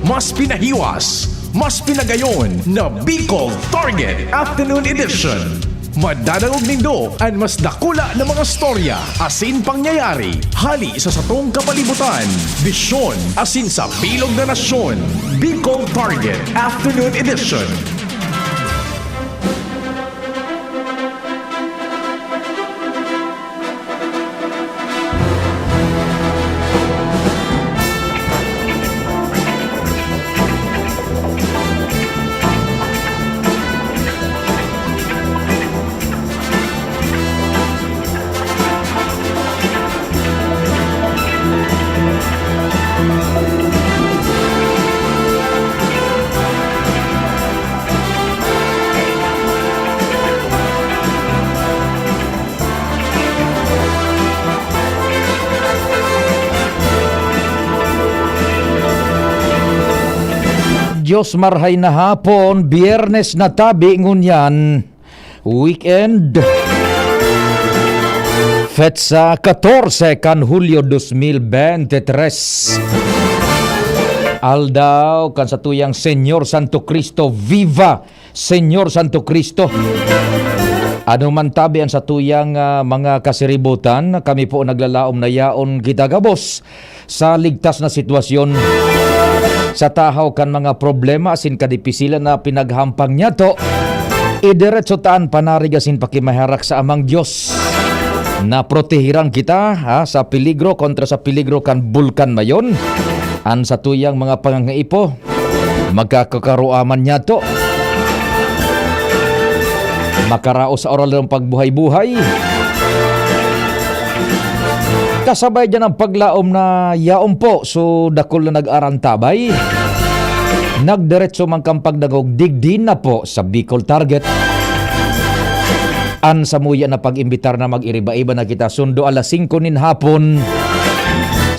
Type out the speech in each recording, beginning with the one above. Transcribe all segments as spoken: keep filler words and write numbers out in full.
Mas pinahiwas, mas pinagayon na Bicol Target Afternoon Edition. Madadangog nindo an mas dakula na mga storya asin pangyayari hali sa satong kapalibutan, bisyon asin sa bilog na nasyon. Bicol Target Afternoon Edition. Dios, marhay na hapon, Biyernes na tabi ngunyan, weekend. Petsa katorse kan Hulyo dos mil bente tres. Aldaw kan satuyang Señor Santo Cristo, viva Señor Santo Cristo. Ano man tabi an satuyang, ah, mga kasiributan, kami po naglalaom na yaon kita gabos sa ligtas na sitwasyon. Sa tahaw kan mga problema asin kadipisilan na pinaghampang niyato, idiretso ta an panarig asin pakimaherak sa Amang Dios na protehiran kita, ha, sa peligro kontra sa peligro kan Bulkan Mayon. An satuyang mga pangangaipo, magkakakaruaman niyato. Makaraos sa oral ng pagbuhay-buhay. Kasabay dyan ang paglaom na yaon po, so dakul na nag-arantabay. Nagdiretso man kan pagdangog digdi na po sa Bicol Target. An samuya na pag-imbitar na mag-iriba-iba na kita sundo alas singko nin hapon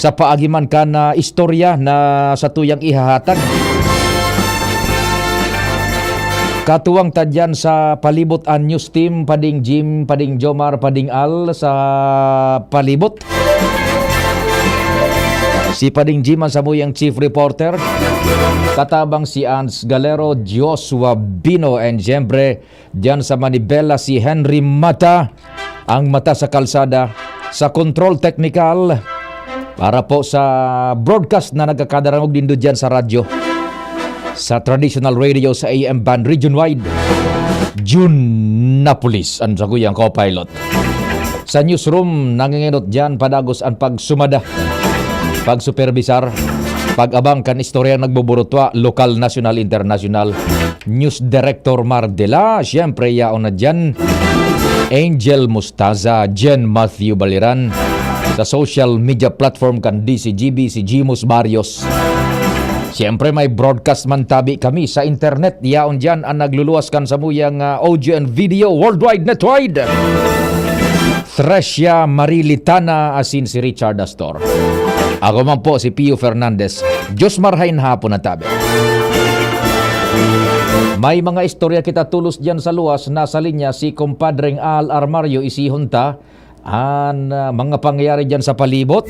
sa paagi man kan, ah, istorya na satuyang ihahatag. Katuwang ta diyan sa palibot an news team, Pading Jim, Pading Jomar, Pading Al sa palibot. Si Pading Jim ang samuyang chief reporter. Katabang si Ans Galero, Joshua Bino, and siyempre, diyan sa Manibela, si Henry Mata, ang mata sa kalsada, sa control technical, para po sa broadcast na nagkakadarangog nindo diyan sa radyo, sa traditional radio, sa A M band, region wide. June Napolis, ang saguyang co-pilot. Sa newsroom, nanginginot diyan padagos ang pagsumada, pagsupervisar, pag-abang kan istoryang nagbuburutwa, lokal, nasyonal, internasyonal. News Director Mar Dela, siyempre, yaon na diyan. Angel Mustaza, Jen Matthew Baliran. Sa social media platform kan D C G B, si Jimus Barrios. Siyempre, may broadcast man tabi kami sa internet. Yaon diyan ang nagluluwas kan samuyang, ah, audio and video worldwide, netwide. Thresia Marilitana asin si Richard Astor. Ako man po si Pio Fernandez. Diyos marhay na hapon na tabi. May mga istorya kita tulos diyan sa luwas. Nasa linya si Kumpadreng Al Armario, isihon ta an, ah, mga pangyayari diyan sa palibot.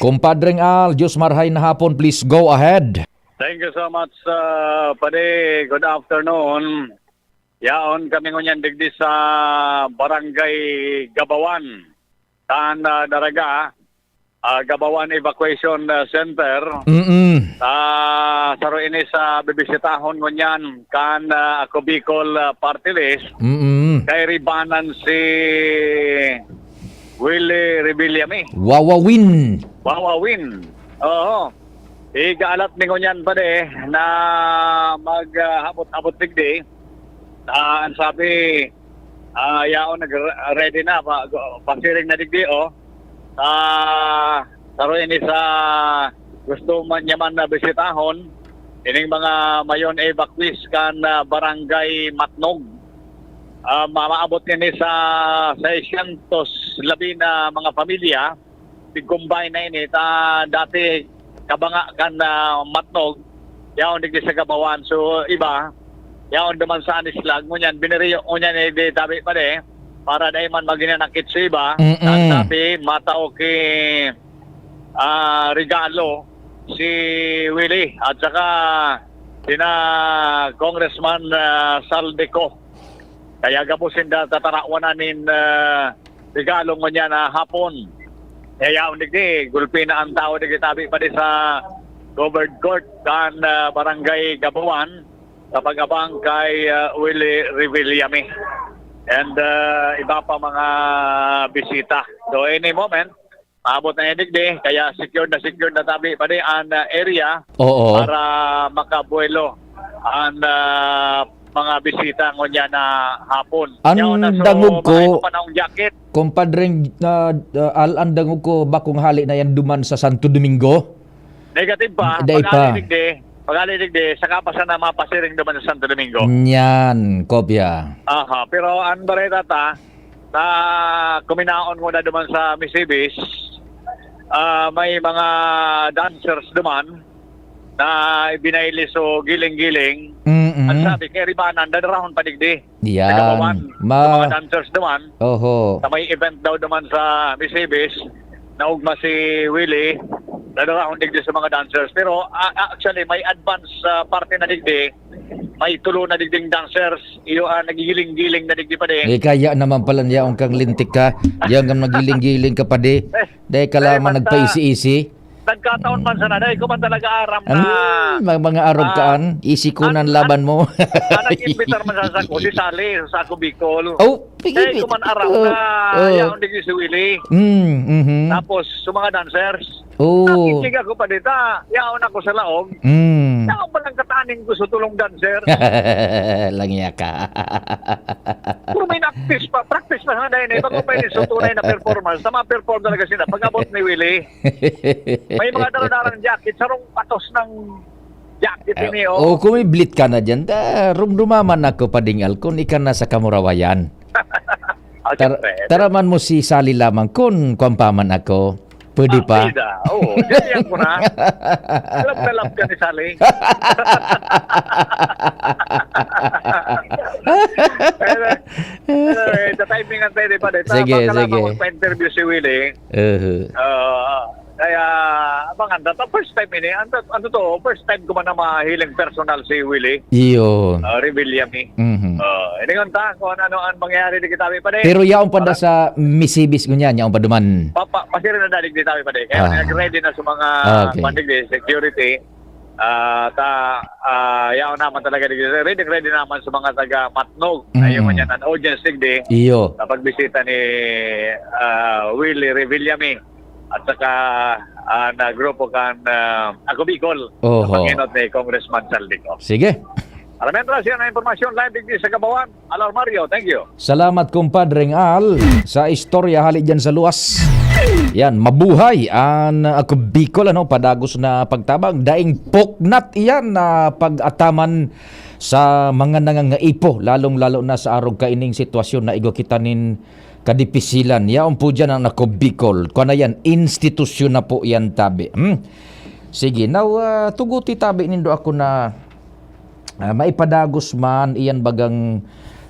Kumpadreng Al, Diyos marhay na hapon, please go ahead. Thank you so much, ah, pare. Good afternoon. Yaon kami ngunyan digdi sa Barangay Gabawan, kan, ah, Daraga, ah, Gabawan Evacuation, ah, Center. Mm-mm. Ah, saro ini sa bibisitahon ngunyan kan, ah, Ako Bicol, ah, Party List. Mm-mm. Kay ribanan si Willie Revillame. Wawawin. Wawawin. Oo. Igaalat mi ngunyan, pare, na mag, ah, habot-habot digdi. Ah, an sabi, ah, yaon, nag-, ready na, pa-, pasiring na digdi, oh. Ah, saro ini sa gusto man niya man na bisitahon, ining mga mayon evacuees kan, ah, Barangay Matnog. Ah, ma-, maabot ini sa seiscientos labi na mga pamilya. Nag-combine na ini, ta dati kabanga kan, ah, Matnog, yaon digdi sa Gabawan. So, iba, yaon duman sa Anislag. Ngunyan, biniriyo, ngunyan, eh, di tabi pa di. para dai man maghinanakit sa iba. Mm-mm. Ang sabi, matao ki, ah, regalo si Willie at saka sina Congressman, ah, Saldico. Kaya gabos sinda tatarawan na nin, ah, regalo ngunyan na hapon. Kaya yaon digdi, gulpi na ang tao digdi tabi pa di sa covered court kan, ah, Barangay Gabuan sa pag-abang kay, ah, Willie Revillame and, ah, iba pa mga bisita. So, any moment, maabot na yan digdi, kaya secured na secured na tabi pa di ang, ah, area Oo. para makabuelo ang, ah, mga bisita ngunyan na hapon. Ang Yaon na, so, dangog ko, baka ito pa na ang jacket. Compadre, ah, ah, Al, ang dangog ko, bakong hali na yan duman sa Santo Domingo? Negative pa. Dai pa. Pag-ali digdi, pag-ali digdi, saka pa sana mapasiring duman sa Santo Domingo. Yan, kopya. Aha, pero ang bareta ta, na kuminaon ko na duman sa Misibis, ah, may mga dancers duman na ibinayle so giling-giling. Mm-mm. Ang sabi, kay Ribanan, dadarahon pa digdi. Yan. Nagabawan. Ma- Sa mga dancers duman. Oho. Sa may event daw duman sa Misibis, naugma si Willie, dadarahon digdi sa mga dancers. Pero, ah, ah, actually, may advance, ah, party na digdi. May tulo na digding dancers. Iyo, ah, nagigiling-giling na digdi pa din. Eh, kaya naman pala niya ang kang lintik ka. Diyan kang nagiling-giling ka pa di. Eh, Dahil ka eh, lamang basta nagpaisi-isi. Nagkataon man sana. Dahil ko man talaga aram na, Hmm, mga, mga arog ah, kaan. Isi ko ang, nan laban mo. Ang nag-imbitar man sana sa ako, si Sally, sa ako Bicol. Oh, Dahil pigit. ko man aram Oh, na oh. yaon digdi si Willie. Hmm, mhm. Tapos, sa mga dancers, Oh. nakikinig ako pa dita. Yaon ako sa laog. Hmm. Yaon pa lang kataning ko sa tulong dancer. Langya ka. Pero may practice pa, practice pa sana dahil eh. Bago pa yun sa tunay na performance, sa ma-perform talaga sila. Pag-abot ni Willie, may mga daradarang jacket, sarong patos ng jacket Ah, ini, oh. oh, kung may blit ka na dyan, ta, rumdumaman ako, Pading Al, kung ika na sa kamurawayan. Ah, Tar-, siyempre. taraman mo si Sally lamang, kun kwan pa man ako. Pwede Ah, pa? pwede. Oo, sinabihan ko na. Love na love ka ni Sally. Pero, pero, eh, sa timing ang pwede pa rin. Sige, Baka sige. lamang magpa-interview si Willie. Uh-huh. Ah, kaya, abangan ta. First time ini. Ano, ano to? First time ko man na mahiling personal si Willie. Iyo. Ah, Revillame. Mhm. Ah, iningon ta kung ano ang mangyayari di kita, pa din. Pero yaon pa da Para sa Misibis ngunyan, yaon pa duman. Pa, pa, pasirin na dalig di tayo pa din. Kaya Ah. nag-ready na sa mga Okay. pandig di, security. Ah, ta, ah, yaon naman talaga di. Ready, ready naman sa mga taga Matnog. Mm. Ayun man yan, ang audience digdi. Iyo. Sa pagbisita ni, ah, Willie Revillame at saka, ah, na grupo kan, ah, Ako Bicol, Oho. sa panginot ni Congressman Saldico. Sige. Para mientras yan ang impormasyon live digdi sa Gabawan, Alar Mario, thank you. Salamat, Compadreng Al, sa istorya hali dyan sa luwas. Yan, mabuhay an Ako Bicol, ano, padagos na pagtabang. Daing poknat iyan na pag-ataman sa mga nangangaipo, lalong-lalo na sa arog kaining sitwasyon na igwa kita nin kadipisilan. Yaon po dyan ang Ako Bicol. Kung na yan, institusyon na po yan, tabi. Hmm? Sige, now, ah, tuguti tabi nindo ako na, ah, maipadagos man iyan bagang,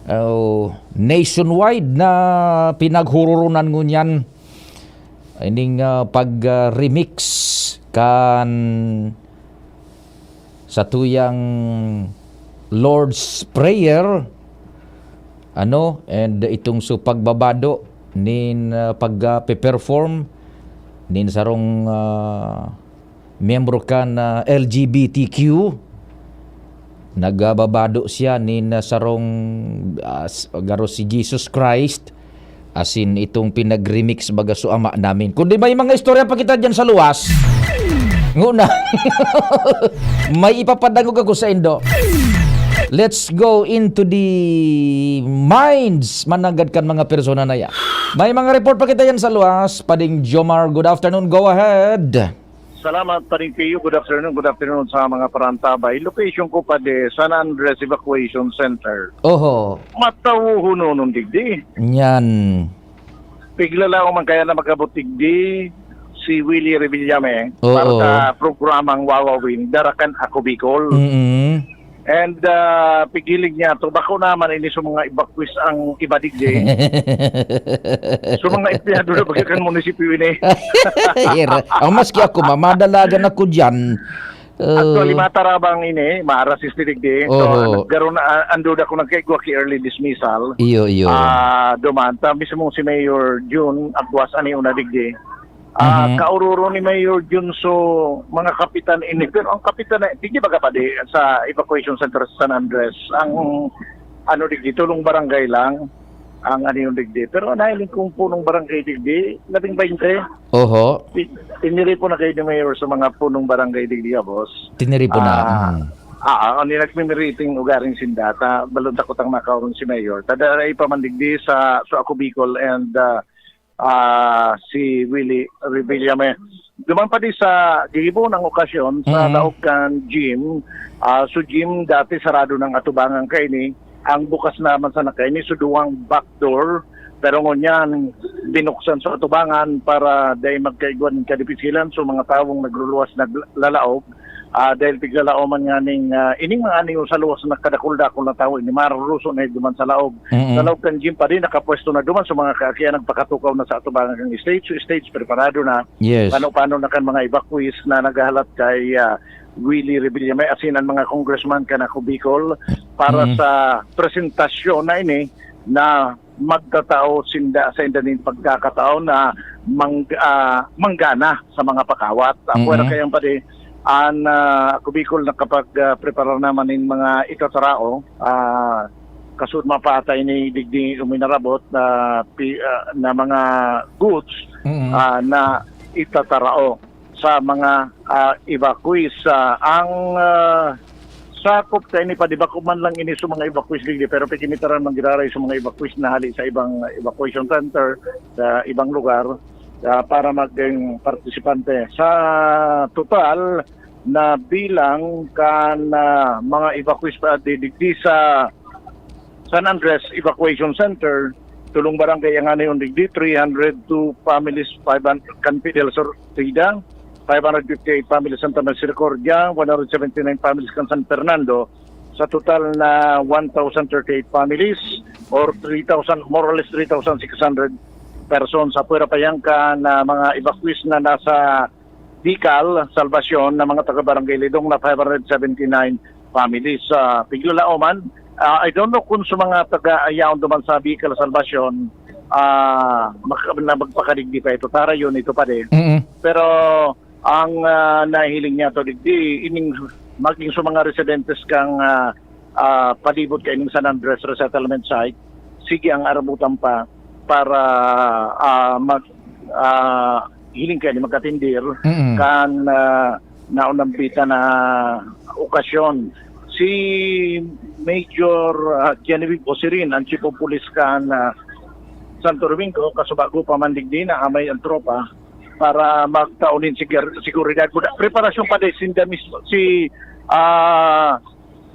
oh, nationwide na pinaghuroronan ngunyan. Ining, ah, pag, ah, remix kan sa tuyang Lord's Prayer, ano, and itong so pagbabado nin, ah, pag, ah, pe-perform nin sarong, ah, miyembro kan, ah, L G B T Q, nagbabado siya nin, ah, sarong, ah, s-, garo si Jesus Christ, asin itong pinag-remix baga so ama namin. Kundi may mga istorya pa kita dyan sa luwas. Nguna, may ipapadangog ako sa indo. Let's go into the minds mananggad kan mga persona na yan. May mga report pa kita yan sa luwas. Pading Jomar, good afternoon. Go ahead. Salamat, Pading Pio. Good afternoon. Good afternoon sa mga parantabay. Location ko pa di, San Andres Evacuation Center. Oho. Matawo hunonon digdi. Yan. Piglalaw man kaya na magkabot digdi si Willie Revillame Oo. para sa programang Wawawin, Darakan Ako Bicol. Mm-mm. And, ah, pighiling niya to, bako naman ini sa mga evacuees ang iba digdi. So, mga empleyado na baga kan munisipyo ini. Hira. Ang maski ako, mamadalagan ako dyan. Actually, Ah. matarabang ini, maaras este digdi. So, Oho. nagkaroon, ah, ando na ako nagkaigwa ki early dismissal. Iyo, iyo. Ah, duman. Ta mismo si Mayor Jun Aguas, ani una digdi. Ah, Mhm. kaururo ni Mayor Jun, so, mga kapitan ini. Pero ang kapitan na, digdi baga pa di, sa evacuation center sa San Andres, ang, ano digdi, tulong barangay lang ang ano yung digdi. Pero ang nahiling kong punong barangay digdi, labing baynte. Oho. Ti-, tiniripon na kayo ni Mayor sa mga punong barangay digdi, ah, boss. Tiniripon na. Ah, Mm. ah, ah, ang nagmimiriting ugaring sindata, balon takot ang makaurong si Mayor. Tadaray pa man digdi sa, sa Ako Bicol and, ah, ah, si Willie Revillame. Duman pa di sa gigibo ng okasyon sa Mm. laog kan gym. Ah, so gym dati sarado ng atubangan kaini. Ang bukas naman sana kaini, so duwang back door. Pero ngunyan, binuksan sa atubangan para dai magkaigwa nin kadipisilan. So mga tawong nagluluwas, naglalaog, ah, dahil tiglalaoman nga ning, ah, ining mga ani sa luwas na kadakul-dakul na tawo, ini maruruso na duman sa laog. Mm. Sa laog kan gym pa din, nakapwesto na duman sa mga kaakian nagpakatukaw na sa atubangan kan stage. So, stage preparado na. Yes. Paano-paano na kan mga evacuees na naghahalat kay, ah, Willie Revillame, asin ang mga congressman kan Ako Bicol para Mm. sa presentasyon na ini na magtatao sinda sa inda nin pagkakataon na mang-, ah, manggana sa mga pakawat. Ako Mm. na kayang padi, an, ah, Ako Bicol nakapag, ah, prepara naman nin mga itatarao, ah, kasud mapatay ni digdi uminarabot na pi-, ah, na mga goods, Mm. ah, na itatarao sa mga, ah, evacuees. Ah, ang, ah, sakop kaini pa, di ba, kuman lang ini sa mga evacuees digdi, pero pikinitaran man giraray sa mga evacuees na hali sa ibang evacuation center, sa ibang lugar, ah, para maging partisipante. Sa total na bilang kan, ah, mga evacuees pa di-, digdi sa San Andres Evacuation Center, tulong barangay ang ani yung digdi, three hundred two families, five hundred kan Fidel Sortida, five hundred fifty-eight families Santa Misericordia, one hundred seventy-nine families kan San Fernando, sa total na one thousand thirty-eight families or three thousand, more or less three thousand six hundred persons. Apwera pa yan kan, ah, mga evacuees na nasa Bicol, Salvacion, na mga taga Barangay Lidong na five hundred seventy-nine families. Ah, piglalao man, ah, I don't know kung sa mga taga Ayaon duman sa Bicol, Salvacion, ah, mak-, na magpakadigdi pa ito. Tara yun, ito pa din. Mm-mm. Pero ang, ah, nahiling niya to, digdi, ining maging sa mga residentes kang, ah, ah, palibot kaining San Andres Resettlement Site, sige ang arabutan pa para, ah, mag-, ah, hiling kaini magkatindir Mm. kan, ah, naunambitan na okasyon. Si Major, ah, Genevieve Osirin, ang Chief of Police kan, ah, Santo Domingo, kasubago pa man digdi na amay ang tropa para magtao nin sigur-, seguridad. Preparasyon pa din sinda mismo, si, ah,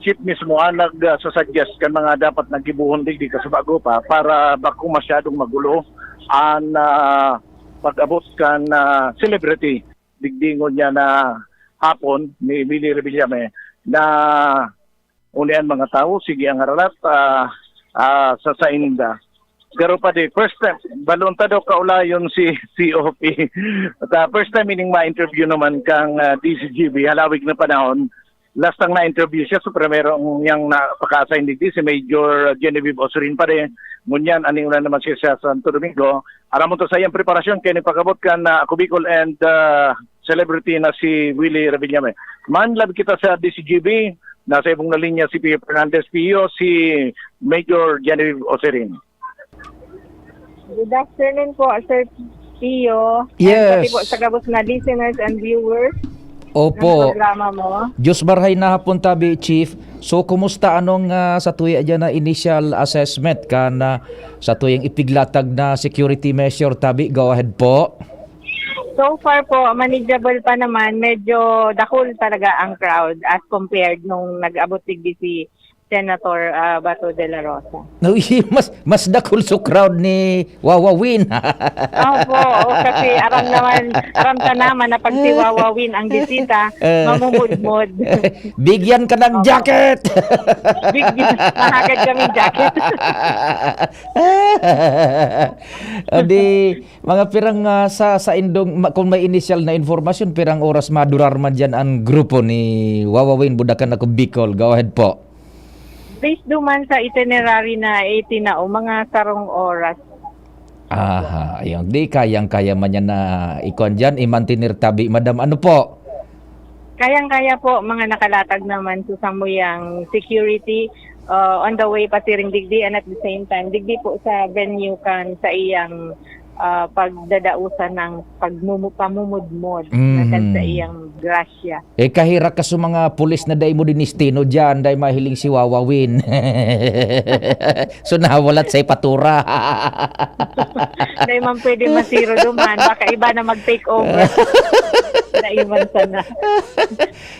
chief mismo ang nag, ah, sasuggest kan mga dapat na gibohon digdi kasubago pa para bako masyadong magulo an, ah, pag-abot kan, ah, celebrity digdi ngunyan na hapon ni Willie Revillame na unian mga tawo, sige ang haralat, ah, ah, sa sainda. Pero pa di, first time, balon ta daw kaulayon si C O P. At, ah, first time ining ma-interview naman kang, ah, D C G B, halawig na panahon. Last ang na-interview siya, so primero ang niyang napaka-assign digdi, si Major Genevieve Osirin pa rin. Ngunyan, ani una naman siya sa Santo Domingo. Aramon to sa iyang preparasyon, kaya nagpakabot kan, ah, Ako Bicol and, ah, celebrity na si Willie Revillame. Man, labi kita sa D C G B, nasa ibong na linya si Pio Fernandez. Pio, si Major Genevieve Osirin. Good afternoon po, Sir Pio. And Yes. pati po sa gabos na listeners and viewers Opo. ng programa mo. Diyos marhay na hapon tabi, Chief. So, kumusta anong, ah, sa tuya dyan na initial assessment kan, ah, sa tuyang ipiglatag na security measure tabi? Go ahead po. So far po, manageable pa naman. Medyo dakul talaga ang crowd as compared nung nag-abot digdi si Senator, ah, Bato de la Rosa. Uy, mas, mas dakul so crowd ni Wawa Win. Opo, oo, kasi aram naman, aram ta naman na pag si Wawa Win ang bisita, Eh. mamumudmod. Bigyan ka ng jacket! Big, mahagad kaming jacket. O di, mga pirang ah, sa sa indong ma- kung may initial na informasyon, pirang oras madurar man diyan ang grupo ni Wawa Win Budakan Ako Bicol. Go ahead po. Based duman sa itinerary na itinao, mga sarong oras. Aha, ayun. Di kayang-kaya man yan na ikuan diyan, i-mantener tabi, madam. Ano po? Kayang-kaya po, mga nakalatag naman sa samuyang security, uh, on the way pa siring digdi, and at the same time, digdi po sa venue kan sa iyang uh, pagdadausan ng pagmumu- pamumudmod na Mhm. kan sa iyang grasya. Eh, kahirak ka sa mga pulis na dai mo dinistino diyan, dai mahiling si Wawa Win. So, nawalat sa ipatura. Dai man pwede masiro duman, baka iba na mag-take over. Naiwan sana.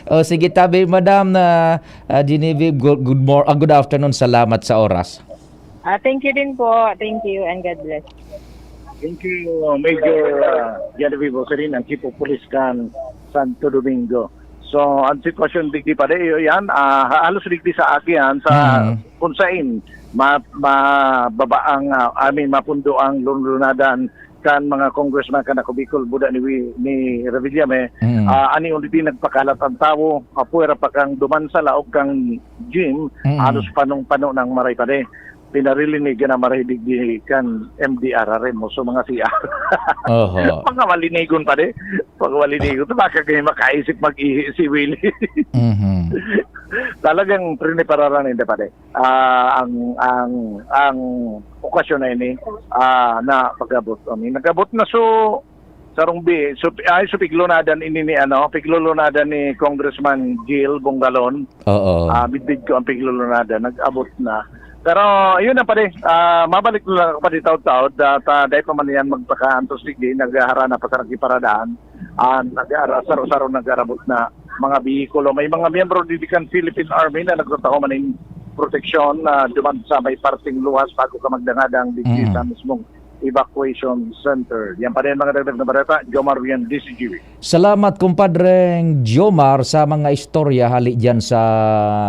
O, sige, tabi, madam na ah, Genevieve, good, good, mor- ah, good afternoon. Salamat sa oras. Ah, thank you din po. Thank you and God bless. Thank you, Major uh, Genevieve Oserin, ang Chief of Police kan Santo Domingo. So, ang sitwasyon digdi pa rin, yan, ah, halos digdi sa agihan, sa Mm. kung sain, ma, mababa ang, ah, I mean, mapundo ang lunlunadan kan mga congressman kan Ako Bicol, buda ni, Wi- ni Revillame. Mm. Ah, ani ulit din nagpakalat ang tawo, apwera pa kang duman sa laog kang gym, Mm. halos panong-pano ng maray pa rin. Pinarilinig na maray digdi kan M D R R M o so mga C R. Oho. Mga malinigon pa rin. Pag malinigon, baka kayo makaisip mag-ihi si Willie. Mhm. Talagang prinipararan ninda pa rin. Ah, ang ang ang okasyon na ini ah na pag-abot kami. Nag-abot na so sarong bi so ay so piglunadan ini ni ano, piglulunadan ni Congressman Gil Bongalon. Oo. Ah, bidbid ko ang piglulunadan, nag-abot na. Pero yun na pa rin, ah, mabalik na lang ako pa di taod-taod at ah, dahil pa man yan magpakaantos sige, naghaharana pa sa nagkiparadaan. Ah, nag-ara- saro-saro nag-arabot na mga bihikulo. May mga miyembro didi kan Philippine Army na nagtataho man ning proteksyon na duman sa may parting luwas bago ka magdangadang digdi Mm. sa mismong evacuation center. Yan pa rin mga dagdag na balita. Jomar Rian, D C G B. Salamat, kumpadreng Jomar, sa mga istorya hali dyan sa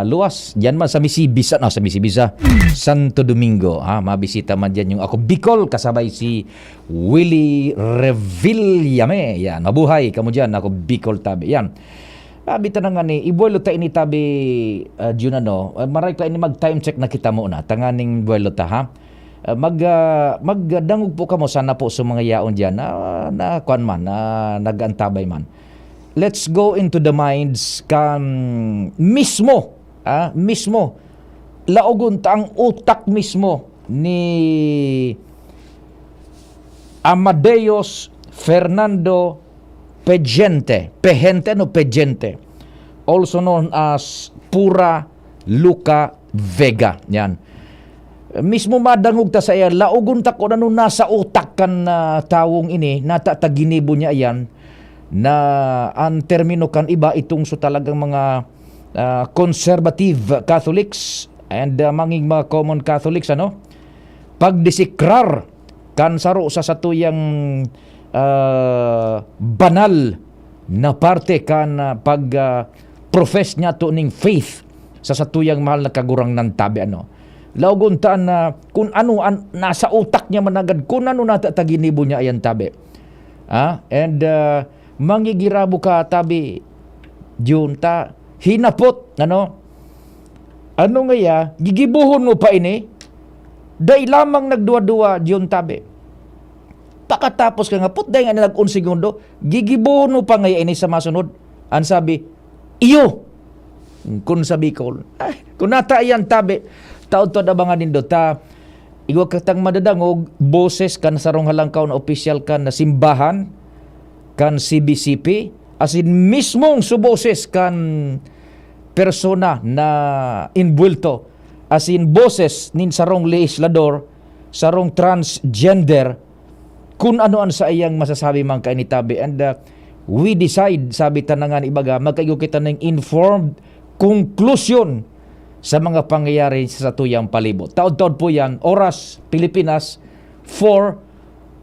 luwas. Dyan man sa Misibisa, no, sa Misibisa, Santo Domingo. Ha, mabisita man dyan yung Ako Bicol, kasabay si Willie Revillame. Yan, mabuhay kamo dyan, Ako Bicol tabi. Yan. Abi ta na nga ni, ibuelo ta ini tabi, ah, Jun, ano, ah, maray ka ini mag-time check na kita muna. Tanganing buelo ta, ha? Ah, mag, ah, magdangog po kamo sana po sa mga yaon dyan na, na kuwan man, na nag-antabay man. Let's go into the minds kan mismo, ah, mismo. Laogon ta ang utak mismo ni Amadeus Fernando Pejente. Pejente, no? Pejente. Also known as Pura Luca Vega. Yan. Mismo madangog ta sa iya, laogon ta kung ano nasa utak kan ah, tawong ini, nata ta ginibo niya yan, na ang termino kan iba itong so talagang mga ah, conservative Catholics and ah, manging mga common Catholics, ano? Pagdesikrar kan saro sa satuyang ah, banal na parte kan ah, pag ah, profess niya to ning faith sa satuyang mahal na Kagurangnan tabi, ano. Laogon ta na kung ano an, nasa utak niya managad, kung ano nata ta ginibo niya ayan tabi. Ah, and ah, mangigirabo ka tabi, Jun, ta hinapot, ano? Ano ngaya, gigibuhon mo pa ini? Dai lamang nagduwa-duwa, Jun, tabi. Pakatapos ka nga, putday nga nag-un segundo, gigibuhon mo pa ngaya ini sa masunod? Ang sabi, iyo! Kun sa Bicol. Ay, kun nata iyan, tabi, taod-taod abangan nindo ta. Igwa katang madadangog, boses kan sarong halangkaw na opisyal kan na simbahan, kan C B C P, asin mismong suboses kan persona na inbuwelto, asin boses nin sarong lehislador, sarong transgender, kun ano an saiyang masasabi man kaini tabi. And uh, we decide, sabi ta na nga ni ibaga, magkaigo kita ning informed conclusion sa mga pangyayari sa satuyang palibot. Taod-taod po yan, oras, Pilipinas, four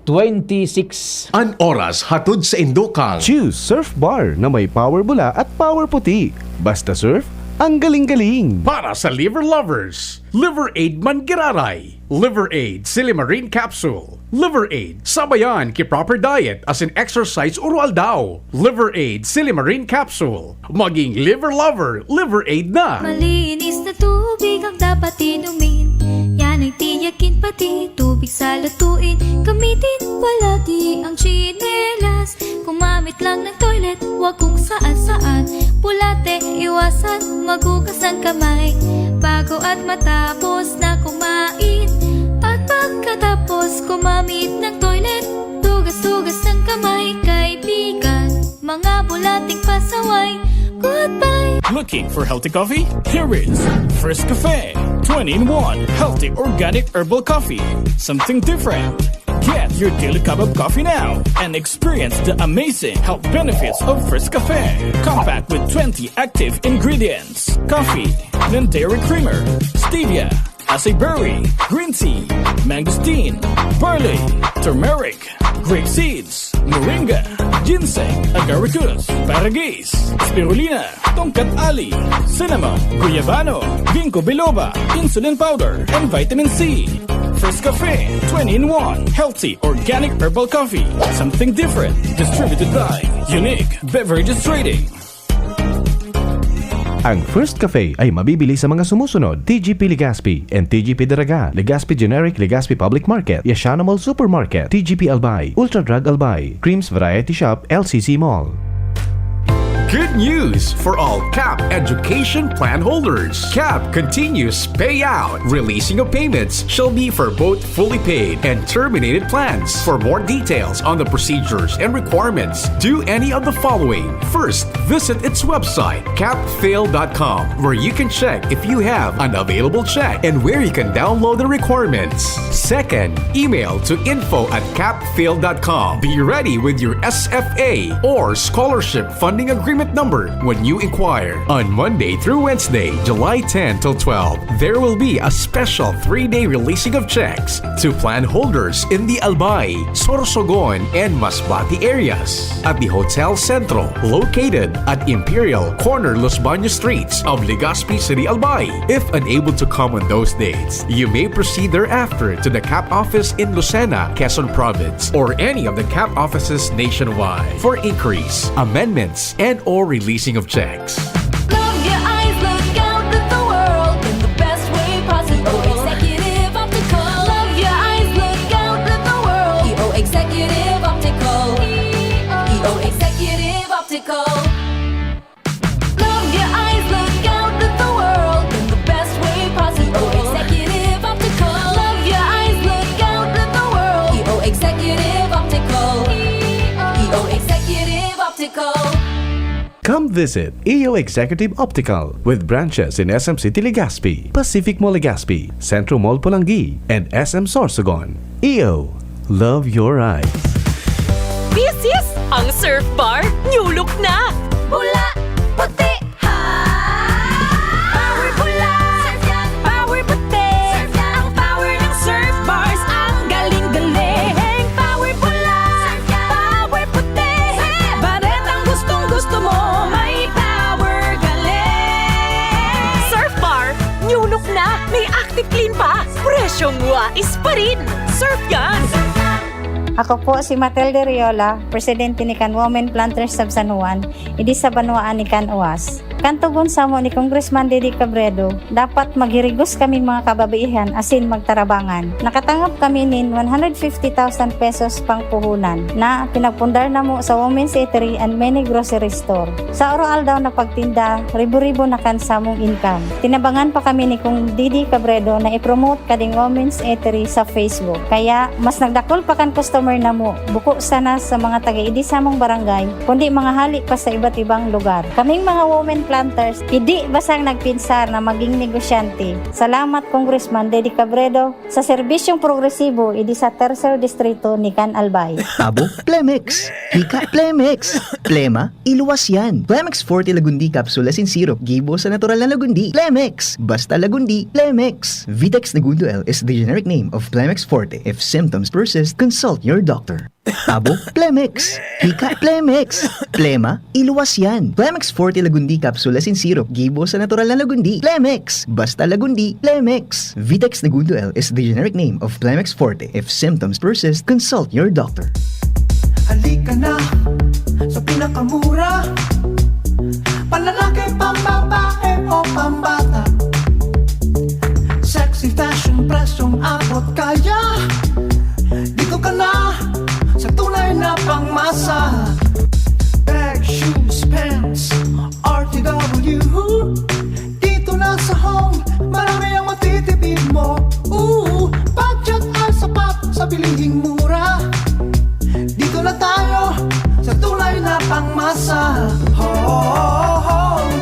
twenty-six. An oras hatod sa indo kang Choose Surf Bar na may power bula at power puti. Basta surf, ang galing-galing. Para sa liver lovers, Liver Aid man giraray. Liver Aid Silimarin Capsule. Liver Aid, sabayan ki proper diet asin exercise oro-aldaw. Liver Aid Silimarin Capsule. Maging liver lover, Liver Aid na! Malinis na tubig ang dapat inumin. Yan ay tiyakin, pati tubig sa lutuin. Gamitin palagi ang tsinelas. Gumamit lang ng toilet, wag kung saan-saan. Bulate, iwasan, maghugas ng kamay bago at matapos na kumain. At pagkatapos gumamit ng toilet, hugas-hugas ng kamay, kaibigan. Mga bulating pasaway, goodbye! Looking for healthy coffee? Here is First Cafe, twenty-in-one healthy organic herbal coffee. Something different. Get your daily cup of coffee now and experience the amazing health benefits of First Cafe. Compact with twenty active ingredients: coffee, non-dairy creamer, stevia, acai berry, green tea, mangosteen, barley, turmeric, grape seeds, moringa, ginseng, agaricus, paragis, spirulina, tongkat ali, cinnamon, guyabano, ginkgo biloba, insulin powder, and vitamin C. First Cafe, twenty-in-one healthy organic herbal coffee. Something different. Distributed by Unique Beverages Trading. Ang First Cafe ay mabibili sa mga sumusunod: T G P Legazpi and T G P Daraga, Legazpi Generic, Legazpi Public Market, Yashana Mall Supermarket, T G P Albay, Ultra Drug Albay, Creams Variety Shop, L C C Mall. Good news for all CAP Education Plan holders. CAP continues payout. Releasing of payments shall be for both fully paid and terminated plans. For more details on the procedures and requirements, do any of the following. First, visit its website, capfail dot com, where you can check if you have an available check and where you can download the requirements. Second, email to info at capfail dot com. Be ready with your S F A or scholarship funding agreement number when you inquire. On Monday through Wednesday, July ten till twelve, there will be a special three-day releasing of checks to plan holders in the Albay, Sorsogon, and Masbate areas at the Hotel Centro, located at Imperial, corner Los Baños Streets of Legazpi City, Albay. If unable to come on those dates, you may proceed thereafter to the CAP office in Lucena, Quezon Province, or any of the CAP offices nationwide for inquiries, amendments, and or releasing of checks. Love your eyes, look out at the world in the best way possible. E O Executive Optical. Love your eyes, look out at the world. E O Executive Optical. E O Executive Optical. Love your eyes, look out at the world in the best way possible. E O Executive Optical. Love your eyes, look out at the world. E O Executive Optical. E O Executive Optical. Come visit E O Executive Optical with branches in S M City Legazpi, Pacific Mall Legazpi, Centro Mall Polangui, and S M Sorsogon. E O, love your eyes. This is ang Surf Bar New Look na! Bula, puti, ha! Power bula! Surf yan! Power puti! Surf yan! Ang power ng Surf Bars, ang galing-galing! Power bula! Surf yan! Power puti! Surf yan! Baretang gustong-gusto mo, may power galing! Surf Bar, New Look na! May Active Clean pa! Presyong wais pa rin! Surf yan! Ako po si Matilde Riola, presidente ni kan Women Planters of San Juan, idi sa banwaan ni kan Uas. Kan tugon samo ni Congressman Didi Cabredo, dapat maghirigos kaming mga kababaihan asin magtarabangan. Nakatangop kami nin one hundred fifty thousand pesos pangpuhunan na pinagpundar namo sa Women's Eatery and many grocery store. Sa oro-aldaw na pagtinda, ribo-ribo na kan samong income. Tinabangan pa kami ni Kong Didi Cabredo na i-promote kading Women's Eatery sa Facebook. Kaya, mas nagdakul pa kan customer customer namo, buko sana sa mga taga-idi samong barangay, kundi mga hali pa sa iba't ibang lugar. Kaming mga women planters, idi basang nagpinsar na maging negosyante. Salamat, Congressman Dedy Cabredo, sa serbisyong progresibo idi sa Tercer Distrito ni Can Albay. Abo, Plemex. Hika, Plemex. Plema, iluwas yan. Plemex Forte Lagundi Capsule asin Syrup, gibo sa natural na lagundi. Plemex! Basta lagundi, Plemex! Vitex Negundo L is the generic name of Plemex Forte. If symptoms persist, consult your doctor. Abo, Plemex! Hika, Plemex! Plema, iluwas yan. Plemex Forte Lagundi Capsule asin Syrup, gibo sa natural na lagundi. Plemex! Basta lagundi, Plemex! Vitex Negundo L is the generic name of Plemex Forte. If symptoms persist, consult your doctor. Halika na sa pinakamura. Panlalaki, pambabae o pambata. Sexy fashion, presyong abot kaya. Dito ka na sa tunay na pangmasa. Bag, shoes, pants, R T W. Dito na sa home, marami ang matitipid mo. Ooh, budget ay sapat sa bilihing mura. Dito na tayo sa tunay na pangmasa. Home,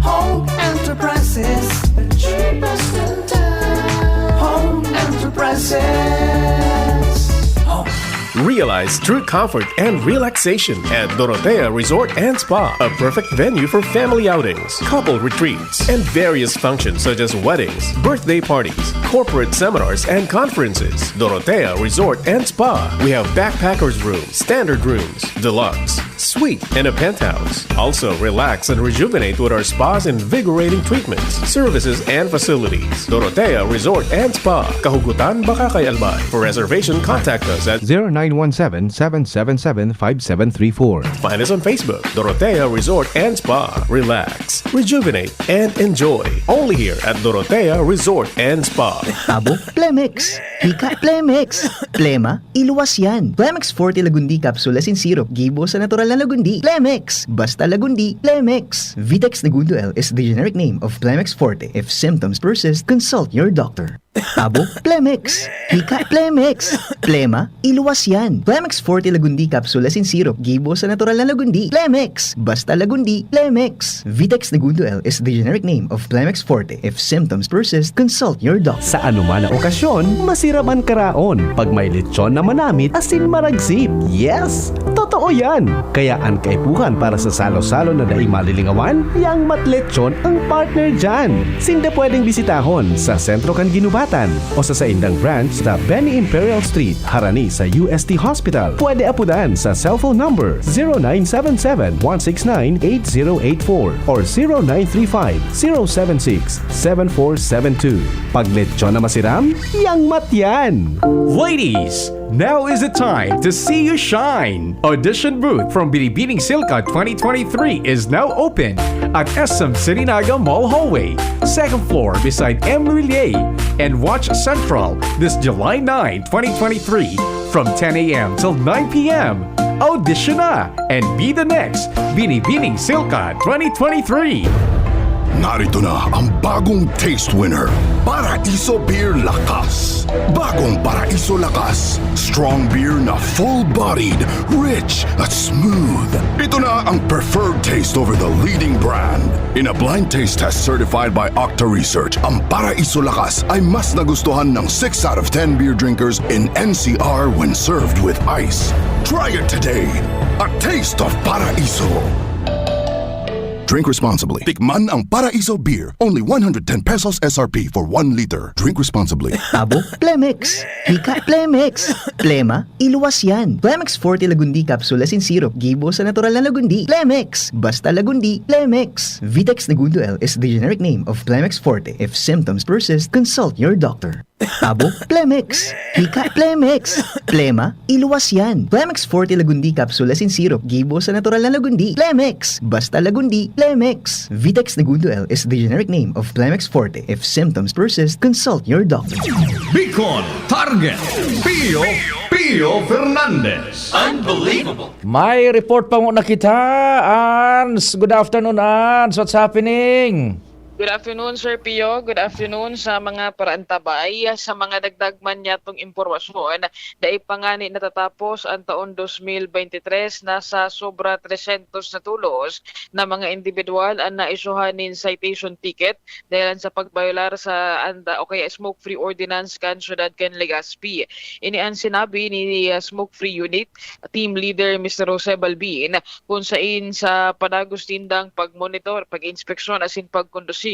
home enterprises, the cheapest in town. Home enterprises. Home. Realize true comfort and relaxation at Dorotea Resort and Spa, a perfect venue for family outings, couple retreats, and various functions such as weddings, birthday parties, corporate seminars, and conferences. Dorotea Resort and Spa. We have backpackers room, standard rooms, deluxe, suite, and a penthouse. Also, relax and rejuvenate with our spa's invigorating treatments, services, and facilities. Dorotea Resort and Spa, Kahugutan, Bacacay, Albay. For reservation, contact us at zero nine one seven, seven seven seven, five seven three four. Find us on Facebook, Dorotea Resort and Spa. Relax, rejuvenate, and enjoy. Only here at Dorotea Resort and Spa. Abo, Plemex. Hika, Plemex. Plema, iluwas yan. Plemex Forte Lagundi Capsule asin Syrup, gibo sa natural na lagundi. Plemex! Basta lagundi, Plemex! Vitex Negundo L is the generic name of Plemex Forte. If symptoms persist, consult your doctor. Abo, Plemex! Hika, Plemex! Plema, iluwas yan. Plemex Forte Lagundi Capsule asin Syrup, gibo sa natural na lagundi. Plemex! Basta lagundi, Plemex! Vitex Negundo L is the generic name of Plemex Forte. If symptoms persist, consult your doctor. Sa anuman na okasyon, masirap an karaon pag may lechon na manamit asin maragsip. Yes! Totoo yan! Kaya an kaipuhan para sa salo-salo na dai malilingawan, yang Matlechon ang partner dyan. Sinda pwedeng bisitahon sa sentro kan Ginubatan o sa saindang branch sa Benny Imperial Street, harani sa U S T Hospital. Pwede apudan sa cellphone number zero nine seven seven, one six nine, eight zero eight four or zero nine three five, zero seven six, seven four seven two. Pag lechon na masiram, yang Matyan! Ladies, now is the time to see you shine! Audition booth from Binibining Silkat twenty twenty-three is now open at S M City Naga Mall Hallway, second floor beside M. Lhuillier and Watch Central this July nine, twenty twenty-three from ten a.m. till nine p.m. Audition na and be the next Binibining Silkat twenty twenty-three! Narito na ang bagong taste winner, Paraiso Beer Lakas. Bagong Paraiso Lakas. Strong beer na full-bodied, rich at smooth. Ito na ang preferred taste over the leading brand. In a blind taste test certified by Octa Research, ang Paraiso Lakas ay mas nagustuhan ng six out of ten beer drinkers in N C R when served with ice. Try it today. A taste of Paraiso. Drink responsibly. Tikman ang Paraiso Beer. Only one hundred ten pesos S R P for one liter. Drink responsibly. Abo, Plemex. Hika, Plemex. Plema, iluwas yan. Plemex Forte Lagundi Capsule asin Syrup, gibo sa natural na lagundi. Plemex! Basta lagundi, Plemex! Vitex Negundo L is the generic name of Plemex Forte. If symptoms persist, consult your doctor. Abo, Plemex! Hika, Plemex! Plema, iluwas yan. Plemex Forte Lagundi Capsule asin Syrup, gibo sa natural na lagundi. Plemex! Basta lagundi, Plemex! Vitex Negundo L is the generic name of Plemex Forte. If symptoms persist, consult your doctor. Bicol Target, Pio, Pio Fernandez. Unbelievable! May report pa mo na kita, Ans. Good afternoon, Ans. What's happening? Good afternoon, Sir Pio. Good afternoon sa mga paraantabay. Sa mga dagdag man niyatong impormasyon, dai pa ngani natatapos ang taon dos mil bente-tres, nasa sobra tresyentos na tolos na mga indibidwal ang naisyuhan nin citation ticket dahilan sa pagbayolar sa anda o kaya smoke-free ordinance kan syudad kan Legazpi. Ini ang sinabi ni, ah, Smoke Free Unit Team Leader Mister Jose Balbin, kun sain sa padagos nindang pagmonitor, pag-inspeksyon asin pagkondusir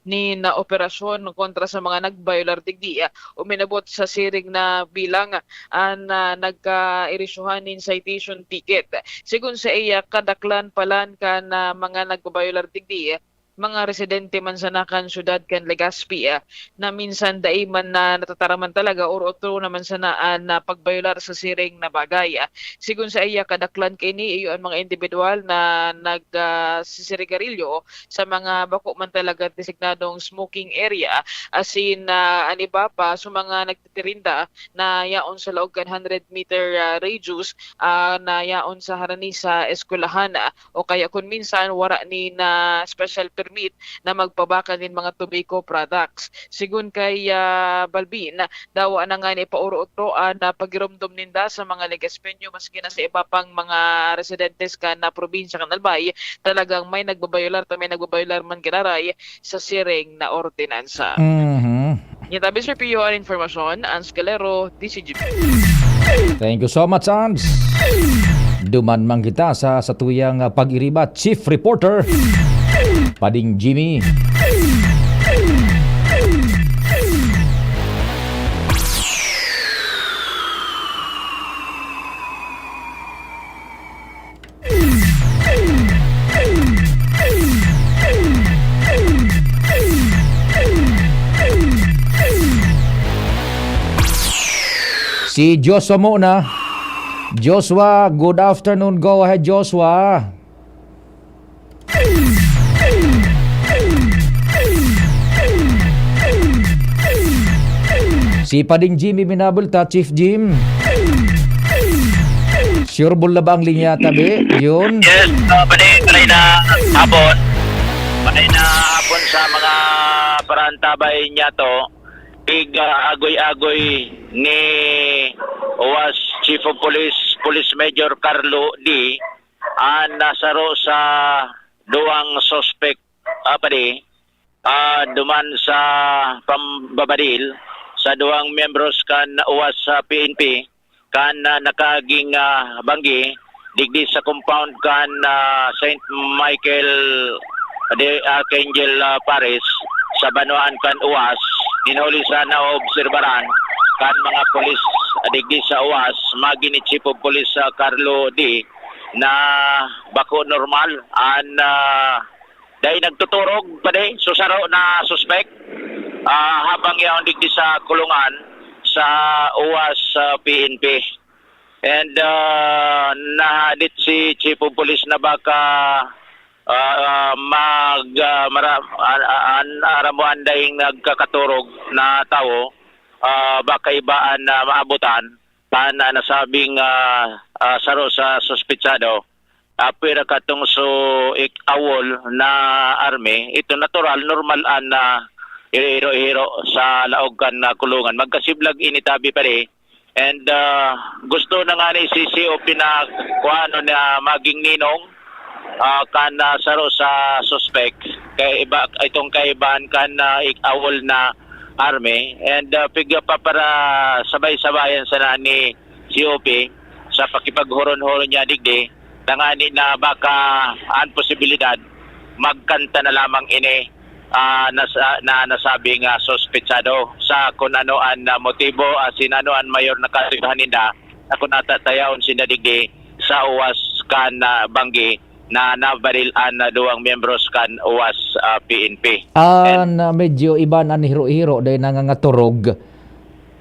nin, ah, operasyon kontra sa mga nagbayolar digdi, ah, uminabot sa siring na bilang an, ah, nagkairisyohan nin citation ticket. Sigon saiya, kadaklan palan kan, ah, mga nagbabayolar digdi, mga residente man sana kan syudad kan Legazpi, ah, na minsan dai man na natataraman talaga or otro naman sana an, ah, pagbayolar sa siring na bagay, ah. Sigon saiya, kadaklan kaini iyo an mga indibidwal na nag, ah, sisirigarilyo sa mga bako man talaga designadong smoking area, asin, ah, an iba pa sa mga nagtitirinda na yaon sa laog kan hundred meter, ah, radius, ah, na yaon sa harani sa eskwelahan, ah, o kaya kun minsan wara nin, ah, special permit na magpabakal nin mga tobacco products. Sigon kay, ah, Balbin, dawa na ngani paoro-otroan na pagiromdom ninda sa mga Legazpeño, maski na sa iba pang mga residentes kan, ah, probinsya kan Albay, talagang may nagbabayolar ta may nagbabayolar man giraray sa siring na ordinansa. Mhm. Yan tabi, Sir Pio, an informasyon, Ans Galero, D C G B. Thank you so much, Ans. Duman man kita sa satuyang, ah, pag-iriba, Chief Reporter, Pading Jimmy. Si Joshua muna. Joshua, good afternoon. Go ahead, Joshua. Si Pading Jimmy minabulta, Chief Jim. Sure ball na ba ang linya, tabi? Yun. Yes, uh, pwede, pwede na hapon. Pwede na hapon sa mga parantabay niya to. Pig, uh, agoy-agoy ni was Chief of Police, Police Major Carlo D. An nasaro sa duwang suspek, ah, padi, ah, duman sa pambabadil sa duwang miyembros kan uwas sa P N P, kan, ah, nakaaging, ah, banggi, digdi sa compound kan, ah, Saint Michael de Archangel, ah, Paris, sa banwaan kan uwas. Nin huli sa naobserbaran kan mga pulis, ah, digdi sa uwas, magi ni Chief of Police, ah, Carlo D, na bako normal an, ah, dai nagtuturog, padi, so saro na suspek, ah, habang yaon digdi sa kulungan sa uwas sa P N P. And, ah, nahadit si Chief of Police na baka, ah, ah, mag, ah, mara-, an, an, an, aram mo, an daing nagkakaturog na tawo, ah, baka iba an, ah, maabutan. Kan, ah, nasabing, ah, ah, saro sa suspetsado, ah, pwera katong so ik-, awol na army, ito natural, normal an, ah, ihiro-hiro sa laog kan, ah, kulungan. Magkasiblag ini tabi pare. And, ah, gusto na nga ni si C O P na kuano na maging ninong, ah, kan, ah, saro sa suspek. Kay iba, itong kaibahan kan, ah, ik-, awol na army. And, ah, pig-, pa-, para sabay-sabayan sana ni C O P sa pakipaghuron-huron niya digdi, tangani na baka an posibilidad magkanta na lamang ini, ah, nasa-, na nasabing, ah, suspetsado sa kun ano an, ah, motibo, asin ano an mayor na kasigurahan ninda na kun ata tayaon sinda digdi sa uwas kan, ah, banggi na nabaril an, ah, duwang miyembros kan uwas, ah, P N P. Ah, And na medyo iba na an hiro-hiro, dahil nangangaturog.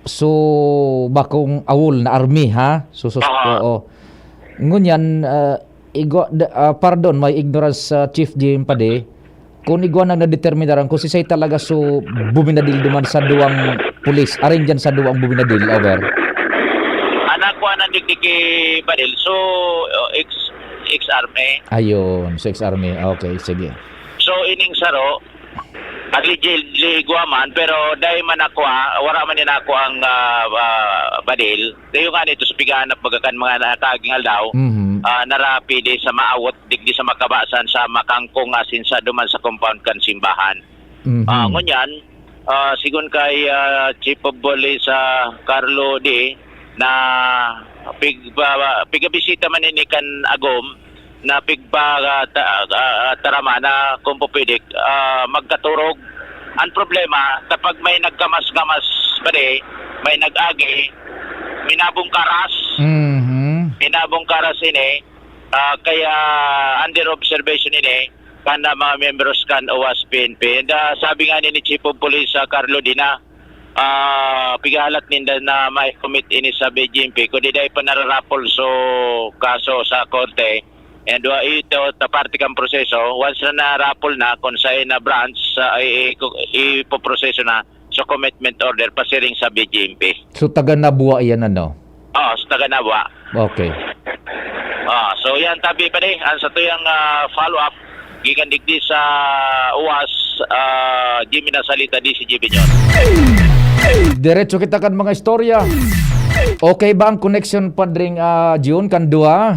So, bakong awol na army, ha? So, sus-, Aha. oo. Ngunyan, ah, igwa-, da-, ah, pardon, my ignorance, ah, Chief Jim Pade. Kung igwa nang nadeterminaran kung sisay talaga so buminadil duman sa duwang pulis, aring dyan sa duwang buminadil, over. Anak ko anang digdi ki Badil. So, uh, ex, ex-army. Ayun, so ex-army. Okay, sige. So, ining saro, Allegedly igwa man, pero dai man ako, ah, wala man din ako ang, ah, ah, badil. Kayo nga nito sa pighanap baga kan mga nakaaging aldaw, Mhm. ah, narapi di sa maawot, digdi sa makabasan sa makangkong asin sa duman sa compound kan simbahan. Mhm. Ah, ngunyan, ah, sigon kay, ah, Chief of Police, ah, Carlo D, na pig-, pa-, pigabisita man ini kan agom, na pigpa-, ah, ta-, ah, ah, tarama na kung po pwede, ah, magkaturog. Ang problema, kapag may nagkamas-kamas pa di, may nag-agi, minabong karas. Mhm. Minabong karas ini, ah, kaya under observation ini, kan, ah, mga miyembros kan OWAS P N P. And, ah, sabi nga ni Chief of Police, ah, Carlo Dina, ah, pigahalat ninda na may commit ini sa B J M P, kundi dai pa nararapol so kaso sa korte. And, ah, ito, ta parte kan proseso, once na narapol na, kung sa na branch, ah, i-, i-, ipoproseso na, so commitment order, pasiring sa B J M P. So, taga Nabua iyan, ano? Oo, sa taga Nabua. Okay. Ah, so yan, tabi pa di, ang sa tuyang, ah, follow-up, gikan digdi sa OWAS, ah, Jimmy Nasalita, D C G Binyon. Diretso kita kan mga istorya. Okay ba ang connection, Padring, ah, Jun, kan duha?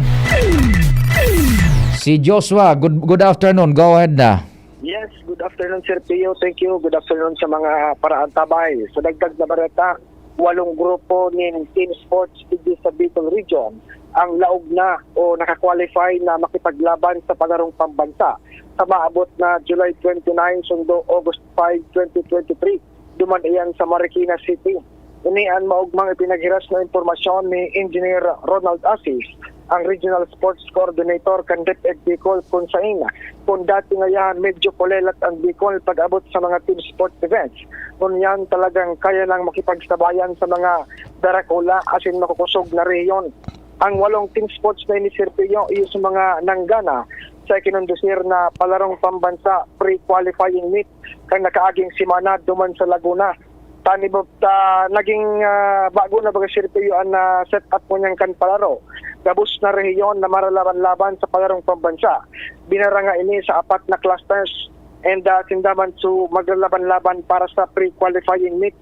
Si Joshua, good, good afternoon. Go ahead na. Yes, good afternoon, Sir Pio. Thank you. Good afternoon sa mga paraantabay. Sa dagdag na bareta, walong grupo nin team sports digdi sa Bicol Region ang laog na o naka-qualify na makipaglaban sa palarong pambansa sa maabot na July twenty-nine sundo August five, twenty twenty-three, duman iyan sa Marikina City. Ini an maogmang ipinaghiras na impormasyon ni Engineer Ronald Asis, ang Regional Sports Coordinator kan DepEd Bicol, kun saen, kun dati ngayan medyo polelat ang Bicol pag-abot sa mga team sports events. Ngunyan talagang kaya nang makipagsabayan sa mga darakula asin makukusog na rehiyon. Ang walong team sports na ini, Sir Pio, iyo sa mga nanggana sa ikinondusir na palarong pambansa pre-qualifying meet kan nakaaging semana duman sa Laguna. Tani ba, ta, naging, ah, bago na baga, Sir Pio, an, ah, set up ngunyan kan palaro. Gabos na rehiyon na maralaban-laban sa palarong pambansa. Binaranga ini sa apat na clusters and, ah, sinda man su maglalaban-laban para sa pre-qualifying meet.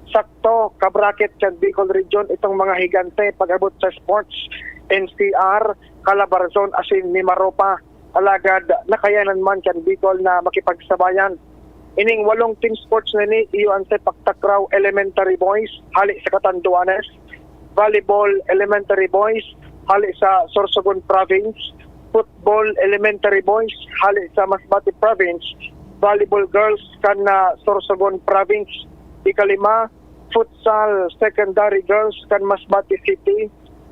Sakto, kabracket kan Bicol Region itong mga higante pag-abot sa sports, N C R, Calabarzon asin Mimaropa. Alagad nakayanan man kan Bicol na makipagsabayan. Ining walong team sports na ini, iyo an Sepak Takraw Elementary Boys, hali sa Catanduanes, Volleyball Elementary Boys, hali sa Sorsogon Province, Football Elementary Boys, hali sa Masbate Province, Volleyball Girls kan, ah, Sorsogon Province. Ikalima, Futsal Secondary Girls kan Masbate City,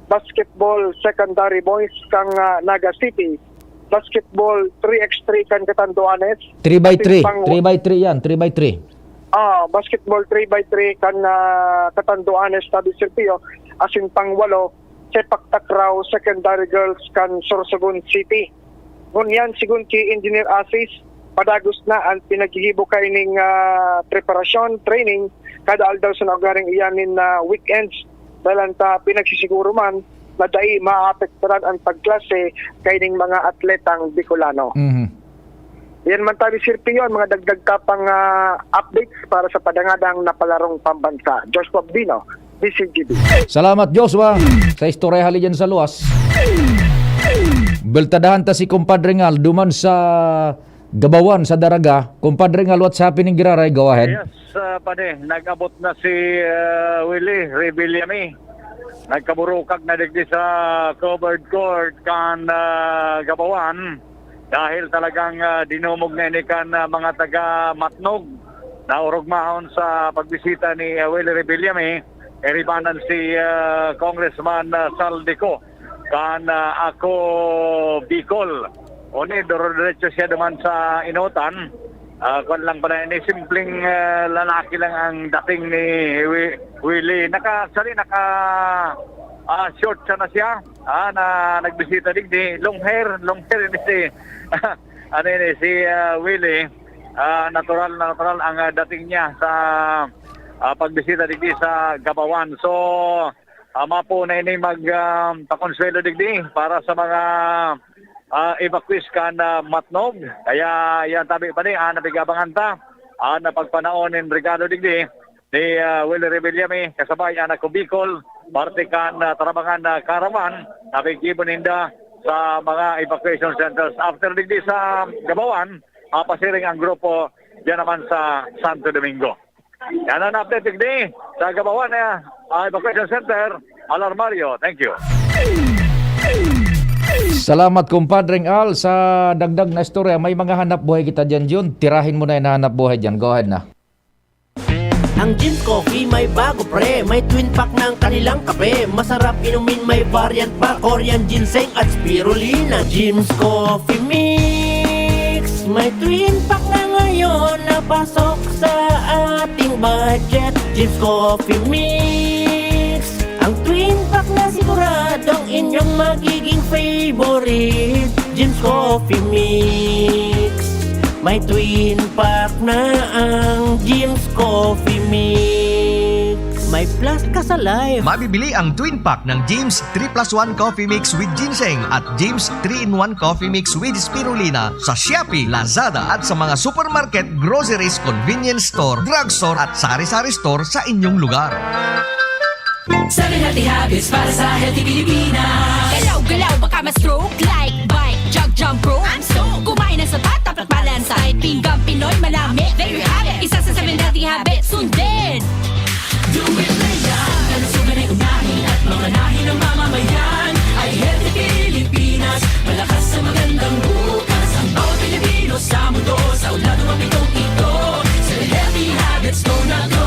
Basketball Secondary Boys kan, ah, Naga City, Basketball three x three kan Catanduanes, Three by asin three. pang Three by three yan. Three by three. Ah, Basketball three by three kan, ah, Catanduanes, tabi Sir Pio, asin pang walo, Sepak Takraw Secondary Girls kan Sorsogon City. Ngunyan, sigon ki Engineer Asis, padagos na an pinaghihibo kaining, ah, preparasyon, training, kada aldaw sa naugaring iyan nin, ah, weekends. Dahil ta pinagsisiguro man na dai maapektaran an pagklase kaining mga atletang Bicolano. Mhm. Yan man tabi, Sir Pio, an mga dagdag ta pang, ah, updates para sa padangadang na palarong pambansa. Joshua Bino, D C G B. Salamat, Joshua, sa istorya hali dyan sa luwas. Beltadahan ta si Compadre Ngal, duman sa Gabawan, sa Daraga. Compadre Ngal, what's happening, Giraray? Go ahead. Yes, ah, pare, nag-abot na si, ah, Willie Revillame. Nagkaburukag na digdi sa covered court kan, ah, Gabawan. Dahil talagang, ah, dinumog na ini kan, ah, mga taga Matnog na orogmahon sa pagbisita ni, ah, Willie Revillame, iribanan si, ah, Congressman, ah, Saldico kan, ah, Ako Bicol. Oni, duro-diretso siya duman sa inotan. Ah, kwan lang pala, ini simpleng, ah, lalaki lang ang dating ni Wi-, Willie. Naka, actually, naka, ah, short sana siya. Ah, na nagbisita digdi. Long hair, long hair ini si, ano ini, si, ah, Willie. Ah, natural na natural ang, ah, dating niya sa, ah, pagbisita digdi sa Gabawan. So, ah, mapo na ini mag, ah, pakonsuelo digdi para sa mga, ah, evacuees kan, ah, Matnog. Kaya yan tabi pa ni, ah, napigabangan ta. An pagpanaon nin regalo digdi ni, ah, Willie Revillame, kasabay an Ako Bicol, parte kan, ah, Tarabangan na Caravan, na piggibo ninda sa mga evacuation centers. After digdi sa Gabawan, ah, pasiring ang grupo diyan naman sa Santo Domingo. Yan ang update digdi sa Gabawan na, ah, evacuation center, Alarmario. Thank you. Salamat, kumpadreng Al, sa dagdag na istorya. May mga hanap buhay kita dyan, Jun. Tirahin mo na yung hanap buhay dyan. Go ahead na. Ang Jim's Coffee may bago pre. May twin pack ng kanilang kape. Masarap inumin, may variant pa. Korean ginseng at spirulina. Jim's Coffee Mix. May twin pack na ngayon na pasok sa ating budget. Jim's Coffee Mix. Ang twin pack na siguradong inyong magiging favorite. Jim's Coffee Mix. May twin pack na ang Jim's Coffee Mix. May plus ka sa life. Mabibili ang twin pack ng Jim's three plus one Coffee Mix with Ginseng at Jim's three-in-one Coffee Mix with Spirulina sa Shopee, Lazada at sa mga supermarket, groceries, convenience store, drugstore at sari-sari store sa inyong lugar. Seven healthy habits para sa healthy Pilipinas. Galaw-galaw, baka ma-stroke. Like, bike, jog, jump rope. I'm stoked. Kumain ng sapat, dapat balansay. Pinggang Pinoy, malami. There you have it. Isa sa seven healthy habits. Sundin! Do it na yan. Kalusugan ay unahin at mamanahin ng mamamayan. Ay healthy Pilipinas. Malakas sa magandang bukas. Ang bawat Pilipino sa mundo. Sa ulado mapitong ito. Sa healthy habits, go na go.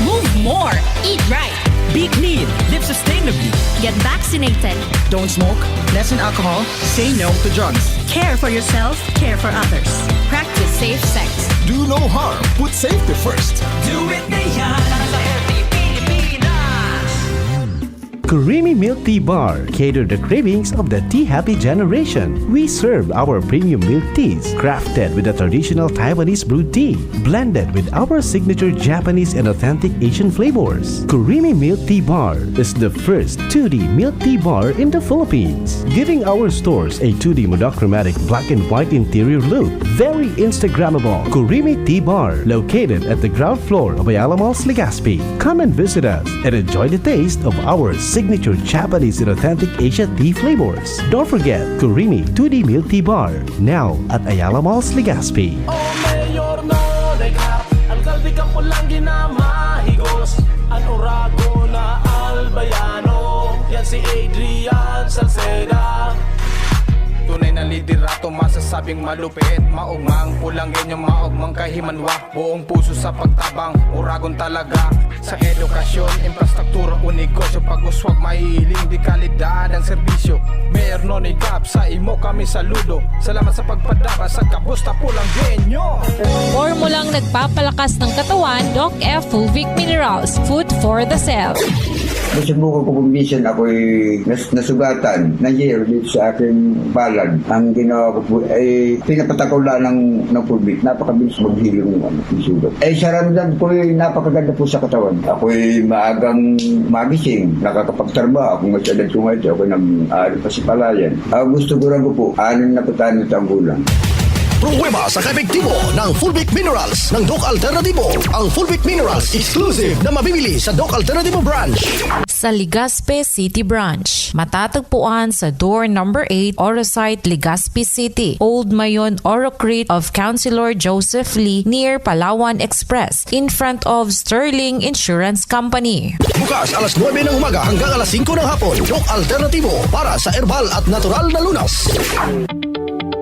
Move more. Eat right. Be clean. Live sustainably. Get vaccinated. Don't smoke. Lessen alcohol. Say no to drugs. Care for yourself. Care for others. Practice safe sex. Do no harm. Put safety first. Do it na yan. Sa healthy Pilipinas. Creamy Milk Tea Bar cater the cravings of the tea happy generation. We serve our premium milk teas, crafted with a traditional Taiwanese brewed tea, blended with our signature Japanese and authentic Asian flavors. Creamy Milk Tea Bar is the first two D milk tea bar in the Philippines, giving our stores a two D monochromatic black and white interior look. Very Instagrammable. Creamy Tea Bar, located at the ground floor of Ayala Malls, Legazpi. Come and visit us and enjoy the taste of our signature Japanese and authentic Asia tea flavors. Don't forget, Kurimi two D Milk Tea Bar, now at Ayala Malls, Legazpi. O Mayor Nonay Cap, alkalde kan pulang ginamahigos. An oragon na albayano, yan si Adrian Salceda. Tunay na liderato, masasabing malupit. Maogmang pulang genyo, maogmang kahimanwa. Buong puso sa pagtabang, oragon talaga. Sa edukasyon, infrastruktura o negosyo, pag-uswag, mahihiling de kalidad ang serbisyo. Mayor Nonay Cap, sa imo kami saludo. Salamat sa pagpadara sa gabos na pulang genyo. Formulang nagpapalakas ng katawan, Doc F Fulvic Minerals, food for the cell. Nasubukan ko po minsan, ako'y nas- nasugatan ng year dito sa aking palad. Ang ginawa ko po ay pinapatakaw lang ng, ng Fulvic. Napakabilis maghilom ng, ano, ng sugat. Eh, sa ramdam ko ay napakaganda po sa katawan. Ako'y maagang magising, nakakapagtrabaho. Kung mas edad ko ngayon, ako nang aari pa sa palayan. Ah, gusto ko lang po, anim na putahan na taong gulang. Pruweba sa kaepektibo ng Fulvic Minerals ng Doc Alternativo. Ang Fulvic Minerals exclusive na mabibili sa Doc Alternativo Branch. Sa Legazpi City Branch. Matatagpuan sa door number eight, Oro Site, Legazpi City, Old Mayon, Oro Crete of Councilor Joseph Lee near Palawan Express, in front of Sterling Insurance Company. Bukas alas nuebe ng umaga hanggang alas singko ng hapon. Doc Alternativo para sa herbal at natural na lunas.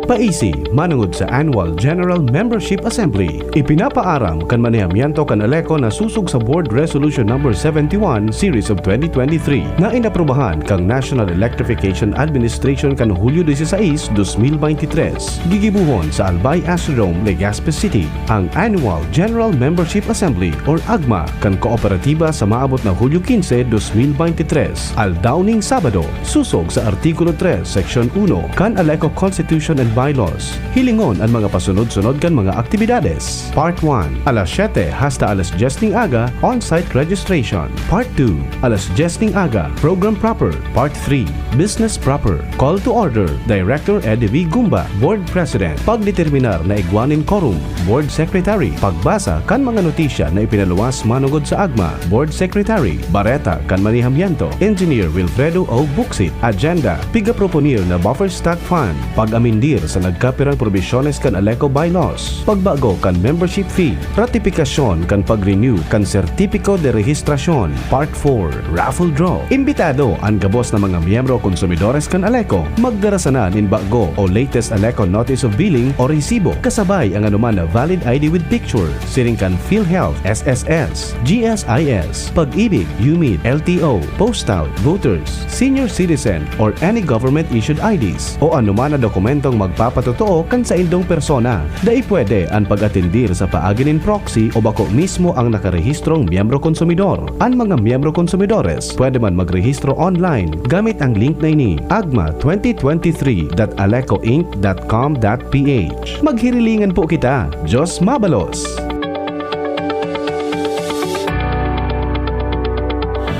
Paisi, manungod sa Annual General Membership Assembly. Ipinapaaram kan manehamiento kan ALECO na susog sa Board Resolution Number seventy-one, Series of twenty twenty-three, na inaprubahan kan National Electrification Administration kan Hulyo dieciséis, dos mil veintitrés. Gigibuhon sa Albay Astrodome, Legazpi City, ang Annual General Membership Assembly or AGMA kan Kooperatiba sa maabot na Hulyo quince, dos mil veintitrés, aldaw ning Sabado, susog sa Artikulo tres, Seksyon uno kan ALECO Constitution and bylaws. Hilingon an mga pasunod-sunod kan mga aktibidades. Part one, alas siyete hasta alas dyes ning aga, on-site registration. Part two, alas dyes ning aga, program proper. Part three, business proper. Call to order, Director Eddie V. Gumba, Board President. Pagdeterminar na igwa nin quorum, Board Secretary. Pagbasa kan mga notisya na ipinaluwas manongod sa AGMA, Board Secretary. Bareta kan manihamiento, Engineer Wilfredo O. Buxit. Agenda, pigaproponir na buffer stock fund. Pag-amindir sa nagkapirang probisyones kan ALECO bylaws. Pagbago kan membership fee. Ratipikasyon kan pag-renew kan Sertipiko de Rehistrasyon. Part four, raffle draw. Imbitado an gabos na mga miyembro konsumidores kan ALECO. Magdara sana nin bago o latest ALECO Notice of Billing o resibo, kasabay ang anuman na valid I D with picture, siring kan PhilHealth, S S S, G S I S, Pag-ibig, UMID, L T O, postal, voters, senior citizen, or any government-issued I Ds, o anuman na dokumentong magpapatotoo kan saindong persona. Dai pwede an pag-atendir sa paagi nin proxy o bako mismo ang nakarehistrong miyembro konsumidor. An mga miyembro konsumidores pwede man magrehistro online gamit ang link na ini, agma twenty twenty-three dot alecoinc dot com dot ph. Maghirilingan po kita. Diyos mabalos!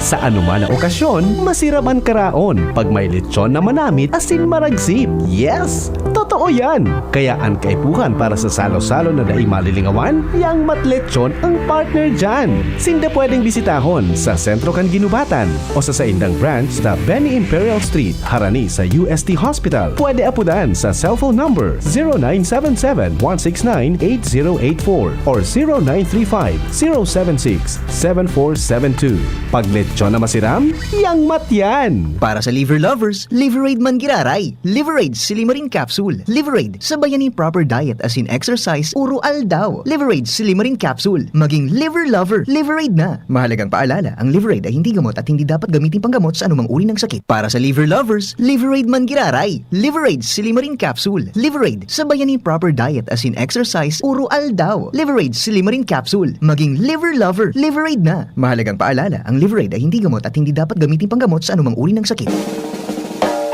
Sa anuman na okasyon, masirab an karaon pag may lechon na manamit asin maragsip. Yes! Totoo yan! Kaya an kaipuhan para sa salo-salo na dai malilingawan, Yang Mat Lechon ang partner dyan. Sinda pwedeng bisitahon sa sentro kan Ginubatan o sa saindang branch sa Benny Imperial Street, harani sa U S T Hospital. Pwede apudan sa cellphone number zero nine seven seven, one six nine, eight zero eight four or zero nine three five, zero seven six, seven four seven two. Pag lechon na masiram, Yang Mat yan! Para sa liver lovers, Liveraid man giraray. Liveraid Silimarin Capsule. Liveraid, sabayan nin proper diet asin exercise uro aldaw. Liveraid Silimarin Capsule. Maging liver lover, Liveraid na. Mahalagang paalala, ang Liveraid ay hindi gamot at hindi dapat gamitin panggamot sa anumang uri ng sakit. Para sa liver lovers, Liveraid man giraray. Liveraid Silimarin Capsule. Liveraid, sabayan nin proper diet asin exercise uro aldaw. Liveraid Silimarin Capsule. Maging liver lover, Liveraid na. Mahalagang paalala, ang Liveraid ay hindi gamot at hindi dapat gamitin panggamot sa anumang uri ng sakit.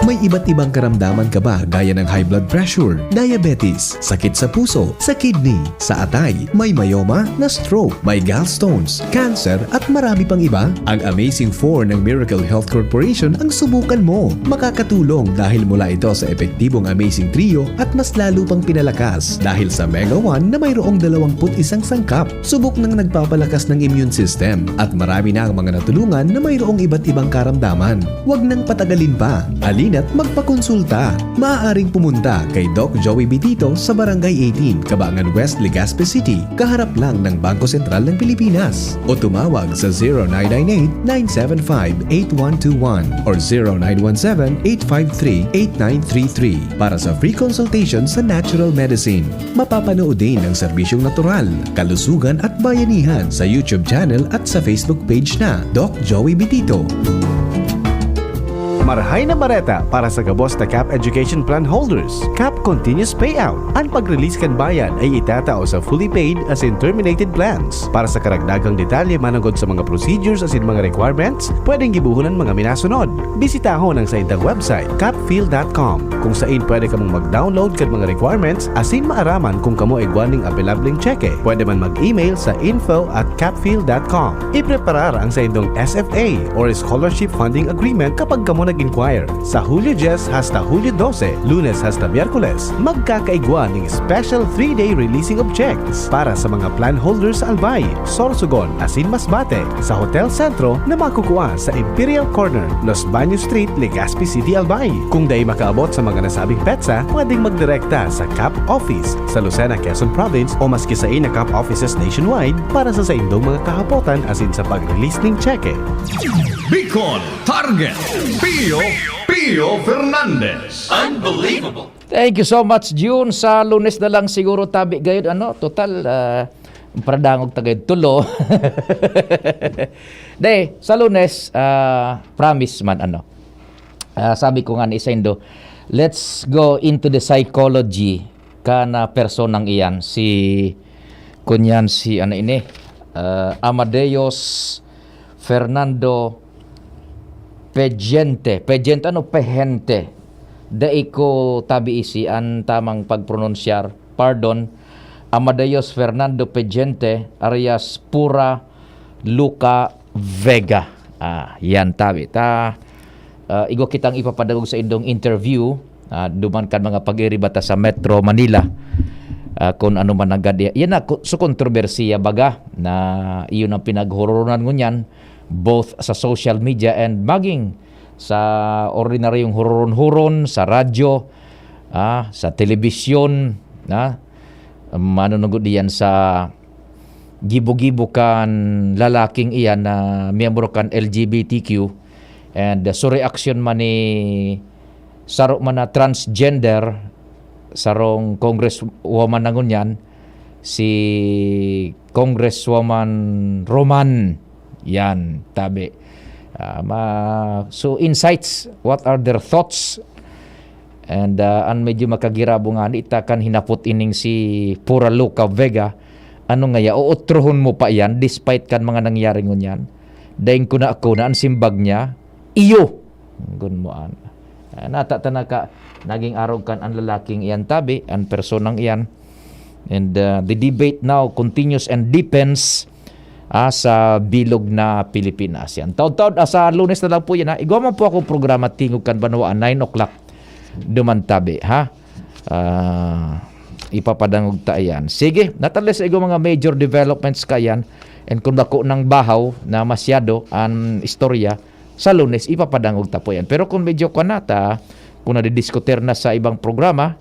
May iba't ibang karamdaman ka ba, gaya ng high blood pressure, diabetes, sakit sa puso, sa kidney, sa atay, may myoma, na-stroke, may gallstones, cancer, at marami pang iba? Ang Amazing Four ng Miracle Health Corporation ang subukan mo. Makakatulong dahil mula ito sa epektibong Amazing Trio at mas lalo pang pinalakas dahil sa Mega One na mayroong dalawampu't isang sangkap. Subok nang nagpapalakas ng immune system at marami na ang mga natulungan na mayroong iba't ibang karamdaman. Huwag nang patagalin pa. Halina't magpakonsulta. Maaaring pumunta kay Doc Joey Bitito sa Barangay eighteen, Cabangan West, Legazpi City, kaharap lang ng Bangko Sentral ng Pilipinas. O tumawag sa zero nine nine eight, nine seven five, eight one two one or zero nine one seven, eight five three, eight nine three three para sa free consultation sa natural medicine. Mapapanood din ang serbisyong natural, kalusugan at bayanihan sa YouTube channel at sa Facebook page na Doc Joey Bitito. Marahay na bareta para sa gabos na CAP Education Plan holders. CAP Continuous Payout. An pag-release kan bayad ay itatao sa fully paid asin terminated plans. Para sa karagdagang detalye manongod sa mga procedures asin mga requirements, pwedeng gibohon an mga minasunod. Bisitahon ang saindang website, capfil dot com, kung sain pwede kamong mag-download kan mga requirements asin maaraman kung kamo igwa ning apelableng tseke. Pwede man mag-email sa info at capfil dot com. Ipreparar ang saindong S F A or Scholarship Funding Agreement kapag kamo nag-inquire. Sa Hulyo dyes hasta Hulyo dose, Lunes hasta Miyerkules, magkakaigwa ning special three-day releasing of checks para sa mga plan holders sa Albay, Sorsogon, asin Masbate, sa Hotel Centro na makukua sa Imperial Corner, Los Baños Street, Legazpi City, Albay. Kung dai makaabot sa mga nasabing petsa, pwedeng magdirekta sa CAP Office sa Lucena, Quezon Province, o maski sain na CAP offices nationwide para sa saindong mga kahapotan asin sa pag-release ning tseke. Bicol Target, Pio, Pio Fernandez. Unbelievable! Thank you so much, June. Sa Lunes na lang siguro tabi gayud, ano, total, ah, paradangog ta gayud tulo. De, sa Lunes, ah, promise man, ano. Ah, sabi ko nga ni saindo, let's go into the psychology kan personang iyan, si, kunyan si, ano ini, ah, Amadeus Fernando Pejente. Pejente, ano? Pejente. Dai ko tabi isi an tamang pagpronunsyar. Pardon. Amadayos Fernando Pegente, alias Pura Luca Vega. Ah, yan tabi. Ta, ah, igwa kitang ipapadangog sa indong interview, ah, duman kan mga pag-iriba ta sa Metro Manila. Ah, kun ano man nanggad iya. Yan na, ku-, so kontrobersiya baga na iyon ang pinaghuroronan ngunyan, both sa social media and maging sa ordinaryong huroron-huron, sa radyo, ah, sa telebisyon, na, um, ano nagod diyan sa gibo-gibo kan lalaking iyan na miyembro kan L G B T Q, and, uh, so reaksyon man ni saro man na transgender, sarong congresswoman na ngunyan, si Congresswoman Roman. Yan, tabi. Ah, ma-, so, insights, what are their thoughts? And, ah, an medyo makagirabo nga, ni ta kan hinapot ining si Pura Luca Vega, ano ngaya, uutrohon mo pa iyan despite kan mga nangyari ngunyan? Daing ko na ako na an simbag niya, iyo! Gun mo an. Ah, nata ta naka, naging arog kan an lalaking iyan tabi, an personang iyan. And, ah, the debate now continues and deepens, ah, sa bilog na Pilipinas. Yan. Taud-taud, ah, sa Lunes na lang po yan, ha. Igwa man po akong programa, Tingog kan Banwa, nine o'clock. Duman tabi, ha? Ah, ipapadangog ta yan. Sige, natali sa igwa mga major developments kayan. And kung bako nang bahaw na masyado an istorya, sa Lunes, ipapadangog ta po yan. Pero kung medyo kwan na ta, kung nadidiskutir na sa ibang programa,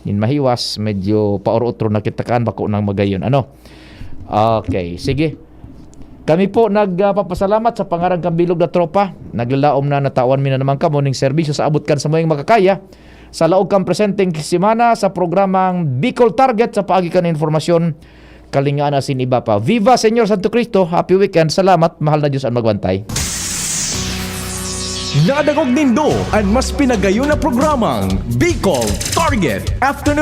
nin mahiwas, medyo paoro-otro na kita kaan, bako nang magayon. Ano? Okay, sige. Kami po nagpapasalamat sa pangaran kan bilog na tropa. Naglalaom na natawan mi na naman kamo ning serbisyo sa abot kan samuyang makakaya. Sa laog kan presenteng semana sa programang Bicol Target sa paagi kan informasyon, kalingaan asin iba pa. Viva Señor Santo Cristo! Happy weekend! Salamat! Mahal na Diyos an magbantay! Nadangog nindo an mas pinagayon na programang Bicol Target, Afternoon